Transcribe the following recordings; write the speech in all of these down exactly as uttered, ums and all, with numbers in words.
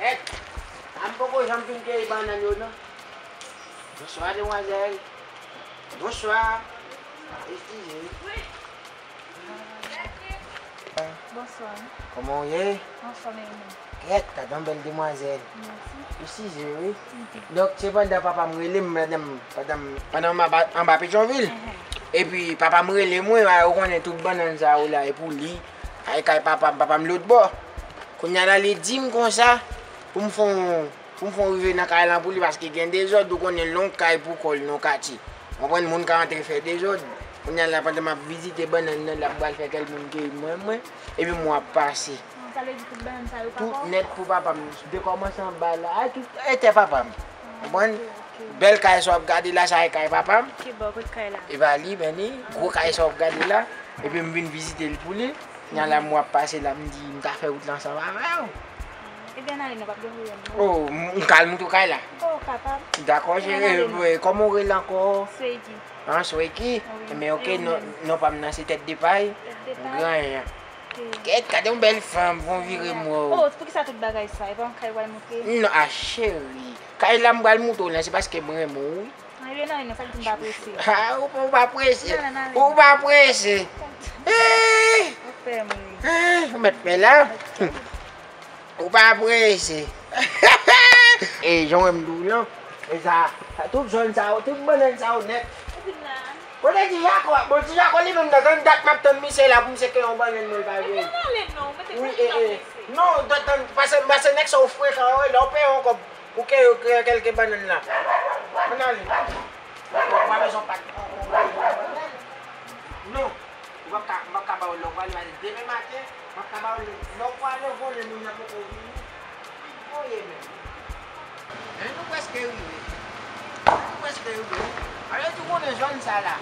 Èt, a m poko janm fin keyi bannann yo non. Bonswa demwazèl. Bonswa. Eskize wi. Bonswa. Kòman w ye? Anfòm e ou menm? Kèt, gad yon bèl demwazèl. Mèsi. Eskize wi. Donk, se pandan papa m rele m, pandan m, pandan m, pandan m anba, anba Petyonvil. Epi papa m rele mwen, a, ou konnen tout bannann sa yo la, e pou li. Ay kay papa m, papa m lòtbò. Kounye a la, li di m konsa, pou m fè yon, pou m fè yon rive nan kay lan pou li, paske gen dezòd, ou konnen l yon kay pou kò l, yon katye. Konprann, moun ka antre fè dezòd. Kounye a la, pandan m ap vizite bannann nan, l ap pral fè kèk moun keyi mwen, mwen, epi mwen ap pase. Sa vle di tout bannann sa yo pa pa w? Tout nèt pou papa m. Dekòmanse anba la, a, tout, e tè papa m. Konprann? Bèl kay sa w ap gade la, sa e kay papa m. Ki bò, kot kay la? E pa li, men li, gwo kay sa w ap gade la. Epi m vin vizite l pou li. Kounye a la, m w ap pase la, m di, m ka fè wout la ansanm avè w. Ebyen, n ale, non, p ap gen pwoblèm, non. Oh, m, m ka al montre w kay la. Oh, kapab. Dakò, cheri. Kòman w rele ankò? Sweki. Ah, Sweki? Wi, men oke, non, non pa m nan se Tèt de Pay. Tèt de Pay? Granyen. Kèt, gade yon bèl fanm, fè yon vire mwen. Oh, poukisa tout bagay sa? E pa yon kay w al montre? Non, a cheri. Kay la m pral montre w lan, se paske m renmen w, wi. Ann, ebyen, ann, sa k di m pa prese? Ah, ou, ou pa prese. Ou pa prese. Eh! Ou fè m ri. Eh, ou mèt fè la. Ou pa prese. E jan w wè m di w lan, e sa, sa, tout zòn sa yo, tout bannann sa yo nèt. Ou vin la. Kote ti Jako a? Bon, ti Jako li menm nan tann dat m ap tann misye la pou misye ke yon bannann mwen l pa jwenn. Ebyen, n ale non, mete kòb la prese. Non, tann, pase, pase nèg sa yo frekan, wi, lè w peye yon kòb, ou ke yo kreye kèlke bannann la. Ann ale. Ou pa bezwen pat. Non. Ou p ap ka, m p ap ka ba w lè w prale, demen maten, m ap ka ba w lè w prale, voye moun nan poko vini. Voye menm. Men nou prèske rive. Nou prèske rive. Alò, tou konnen zòn sa la.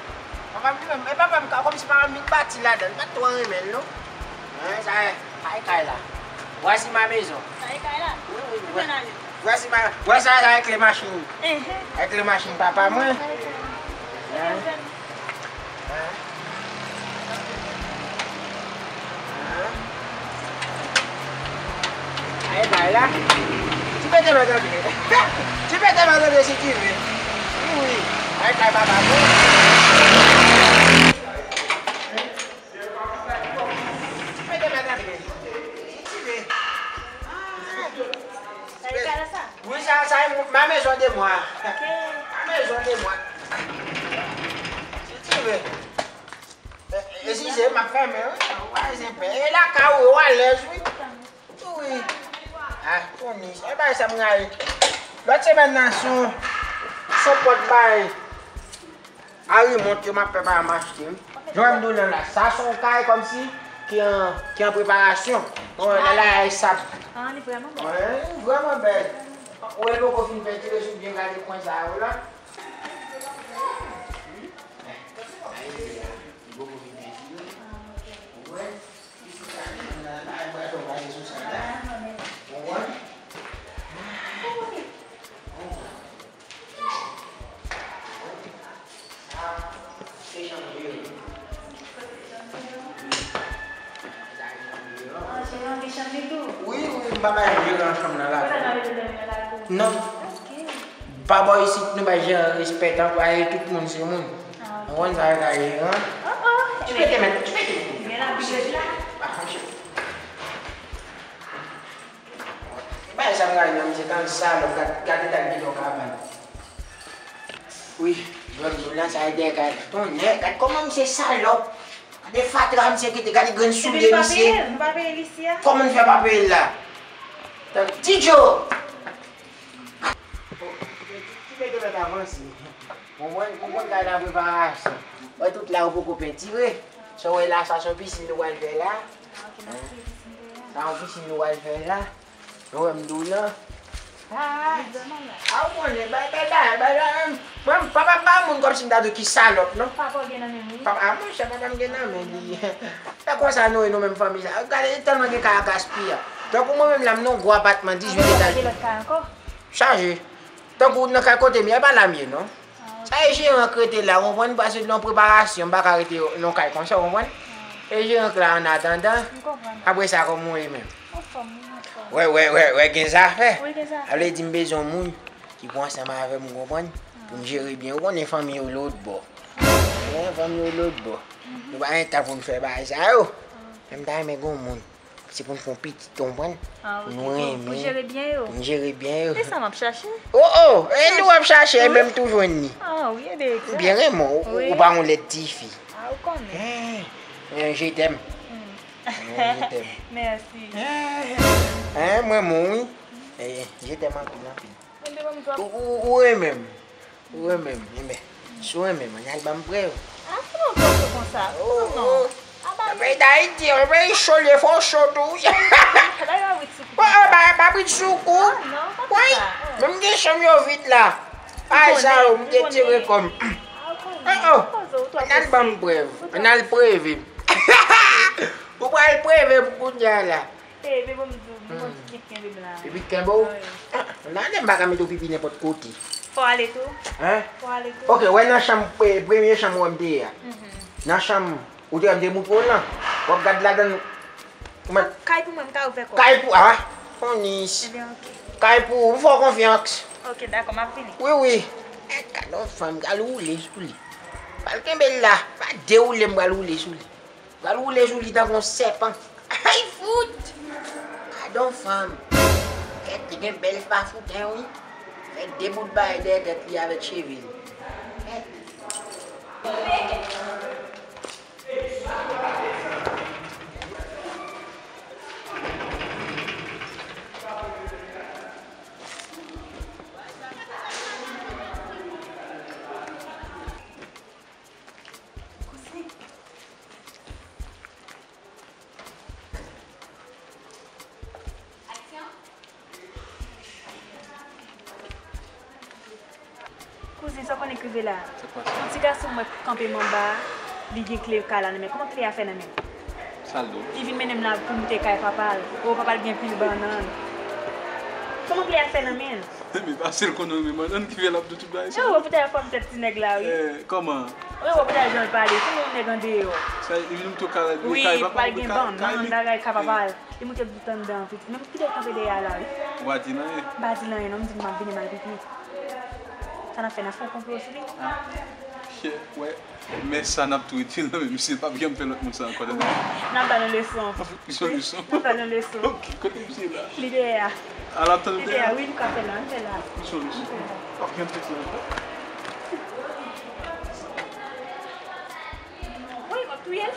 Papa m li menm, e papa m ka, kòmsi papa m vin bati ladan l, pa t twò renmen l, non. Hein, sa e, sa e kay la. Voici ma maison. Sa e kay la? Wi, wi, wi. Voici ma, voici sa, sa e kle machin. Enhen. E kle machin papa mwen. Hein? Hein? Hein? Aye, bay la. Ti pete mwen tande. Ti pete mwen tande si ti vle. Wi, wi. Aye, kay papa mwen. Ti pete mwen tande. Si ti vle. Ah. Sa e kay la sa? Wi, sa, sa e ma maison de moi. Ok. Ma maison de moi. Si ti vle. E, e, eskize, m ap fèmen, wi. Ou pa bezwen pè. E lakay ou, ou alèz, wi. Wi. Ah, Tony, e bay sa m rayi. Lòt semèn nan, son, son pòt bay. A remont yo m ap fè pa m achte, wi. Jan m di w lan la, sa se yon kay kòmsi ki an, ki an preparasyon. Bon, lè la, e sab. Ah, li vrèman bèl. Wi, li vrèman bèl. Ou wè l poko fin pentire, si w byen gade kwen sa yo la. Li poko fin pentire. Ou wè? Isit la, la, la, e bwa tonbaye sou sa la. Ou konprann? Ou konprann? Sa, se janvye. Sa janvye. Ah, se janvye, janvye tou? Wi, wi, m pa bay jeran chanm nan lakou. Ou ta nan bezwen dòmi nan lakou? Non. Ok. Pa bò isit, nou bay jeran respè, tankou a ye tout moun se moun. Ah, ok. Ou konn sa yo ka ye, an? Oh, oh. Tu peux te mettre, tu peux te mettre. Gen labitid la. Ah, ok. Bay sa m gade nan misye, tann salòp, gad, gad eta l kite yon kabann. Wi, jwenn moun lan, sa e dèyè kay la. Tonnè, gad kòman misye salòp. Gade fatra misye kite, gade grenn soulye misye. Epi nou pa peye l, nou pa peye l isi a. Kòman n fè pa peye l la? Tann, Ti Djo! Ti, ti, ti, ti, ti, ti, ti, ti, avanse. Ou konprann, ou konprann kay la preparasyon. Wè tout la ou poko pentire. Sa w wè la, sa se yon pisin nou pral fè la. Sa yon pisin nou pral fè la. Ou wè m di w lan. Ah, ah, ou konnen, bay, bay, bay, bay, bay, mwen, papa m pa moun kòmsi m ta di w ki salòp, non. Papa w gen nan men m, wi. Papa, ah, monchè, papa m gen nan men li. E konsa nou ye, nou menm fanmi sa. Gade, tèlman gen kay a gaspiye. Tankou mwen menm la, m nan yon gwo apatman dizuit etaj. Ou gen lòt kay ankò? Chaje. Tankou nan kay kote m ye, e pa la m ye, non. Ah, ok. Sa e jeran k rete la, ou konprann, paske nan preparasyon, m pa ka rete nan kay konsa, ou konprann? Ah. E jeran k la an atandan. M konprann. Apre sa, kòman w ye menm? Anfòm, wi, anfòm. Wè, wè, wè, wè, gen zafè. Wi, gen zafè. Sa vle di m bezwen yon moun ki pou ansanm avè m, ou konprann? Pou m jere byen. Ou konnen fanmi yo lòtbò. Wi, fanmi yo lòtbò. Nou pa gen tan pou n fè bagay sa yo. Men m ta renmen gen yon moun. Se pou n fè yon pitit, ou konprann? Ah, ok. Pou nou renmen. Pou jere byen yo. Pou n jere byen yo. E sa m ap chache. Oh, oh! E li w ap chache, e menm tou jwenn li. Ah, wi, e byen. M byen renmen w, ou pa yon lèd tifi. Ah, ou konnen. Eh, je t'aime. Mwen, je t'aime. Mèsi. Hein, mwen, mwen, wi. Eh, je t'aime anpil, anpil. Ou, ou, ou renmen m. Ou renmen m. Enben, si w renmen m, ann al ban m prèv. Ah, kòman w fè konsa? Oh, non. Oh. Peyi Dayiti, yon peyi cho, li fò cho tou. Bay yon brit sou kou. Oh, oh, ba, ba brit sou kou. Ah, non, pa konsa. Woy, men m gen chanm yo vit la. Ay, sa yo, m te tire kò m. Ah, ou konnen. Oh, oh. Ann al ban m prèv. Ann al preve m. Ou pral preve m kounye a la. E, men bon, m di w, m bon, pitit kenbe m la. Pitit kenbe w? Wi. Ah, nan, m pa ka mete w pipi nenpòt kote. Fò w ale tou? Hein? Fò w ale tou? Ok, wè nan chanm, eh, premye chanm wè m te ye a. Mhm. Nan chanm, ou te wè m te moutre w lan. W ap gad ladan l. Ou mèt. Kay pou mwen, m ka ouvè kò. Kay pou, ah, Onis. Ebyen, ok. Kay pou ou, m fè w konfyans. Ok, dakò, m ap vini. Wi, wi. Eh, gad yon fanm, pral woule sou li. Pral kenbe l la. Pa dewoule, m pral woule sou li. Pral woule sou li tankou yon sèpan. Ay, fout! Gadon fanm! Kèt li gen bèl fafouten, wi. Fè de bout bagay dèyè tèt li avèk cheve li. Kèt. Kouzen. Kouzen, sa w konnen k rive la? Sa k pase? Yon ti gason m wè k kanpe m anba a, li gen kle kay la nan men l. Kòman kle a fè nan men l? Sa l di w? Li vin mennen m la pou m te kay papa l. O, papa l gen pil bannann. Kòman kle a fè nan men l? Men paske l konnen w renmen bannann ki fè l ap di tout bagay sa. Yo, ou poutèt fòm tèt ti nèg la, wi. Eh, kòman? Wi, ou poutèt jan l pale, tankou yon nèg andeyò. Sa, li vin moutre w kay, wi, kay papa, pral gen bannann, bagay kay papa l. Li moutre l tout anndan an, pitit. Men kite l kanpe dèyè a la, wi. Ou pa di l anyen? M pa di l anyen, non, m di l m ap vini, m al pipi. Sa n ap fè, n ap fè yon konplo sou li? Ah, chè, wè. Men sa n ap tou rete nan men misye, l p ap janm fè lòt moun sa ankò, tande? N ap ba nou leson. N ap fè yon leson. N ap ba nou leson. Ok, kote misye la? Li dèyè a. A, l ap tann ou dèyè a? Li dèyè a, wi, nou ka fè la, nou fè la. Misye, misye. L p ap janm fè sa ankò. Wi, m ap touye l.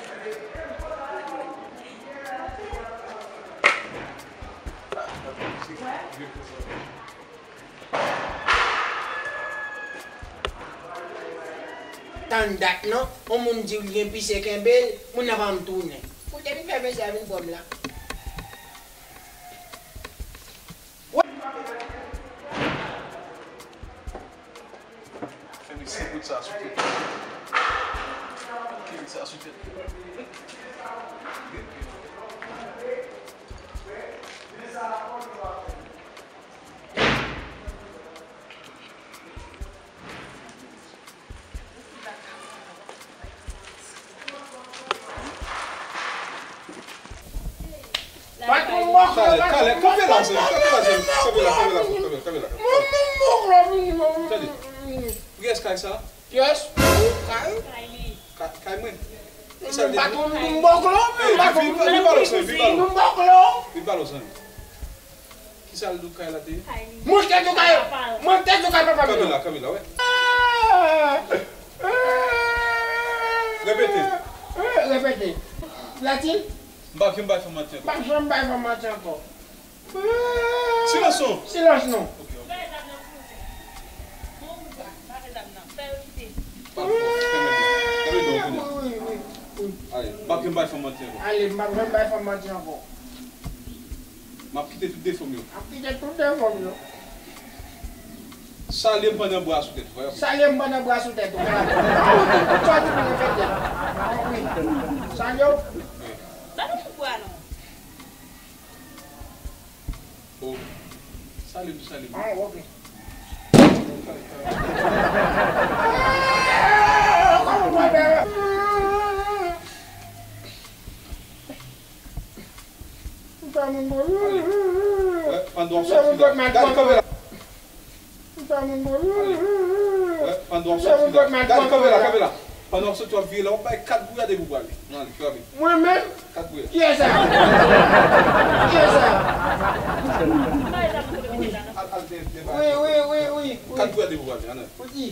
Tann dat non, yon moun di w li gen pise kenbe l, moun nan pa janm tounen. Koute m fè mesye a vin pran m la. Fè m si bout sa sou tèt. Ki bout sa sou tèt. Patwon m bòkò. Talè, talè, kanpe la, zanmi, kanpe la, zanmi, kanpe la, kanpe la, kanpe la, kanpe la. Tande, pou kiyès kay sa? Kiyès? Kay? Kay, kay mwen. Patwon m bòkò, patwon m bòkò. Vin pale w, zanmi, vin pale w. Vin pale w, zanmi. Kisa l di w kay la te ye? Mwen te di w kay, mwen te di w kay papa m. Kanpe la, kanpe la, wè. Repete. Repete. Latin? M p ap janm bay fanm manti ankò. M p ap janm bay fanm manti ankò. Silans non. Silans non. Ok, ok. Pa fò, fèmen non. Fèmen non, fèmen non. Wi, wi, wi. Ale, m p ap janm bay fanm manti ankò. Ale, m p ap janm bay fanm manti ankò. M ap kite tout defo m yo. M ap kite tout defo m yo. Salye m pandan bra sou tèt ou, frè. Salye m pandan bra sou tèt ou, frè. Sa w di pou repete. Wi. Salye w. Wi. Ba nou yon bra non. Oh. Salye m, salye m. Ah, ok. Ou fè moun bon. Pandan w ap soti la. Gade kanpe la. Ou fè moun bon. Wè, pandan w ap soti la. Gade kanpe la, kanpe la. Pandan w ap soti, w ap vire la, w ap bay kat gouyad epi w prale. Nan, frape. Mwen menm? Kat gouyad. Kiyès sa? Kiyès sa? Al, al, de, de, wi, wi, wi, wi, wi. Kat gouyad epi w prale, ann. Ou di.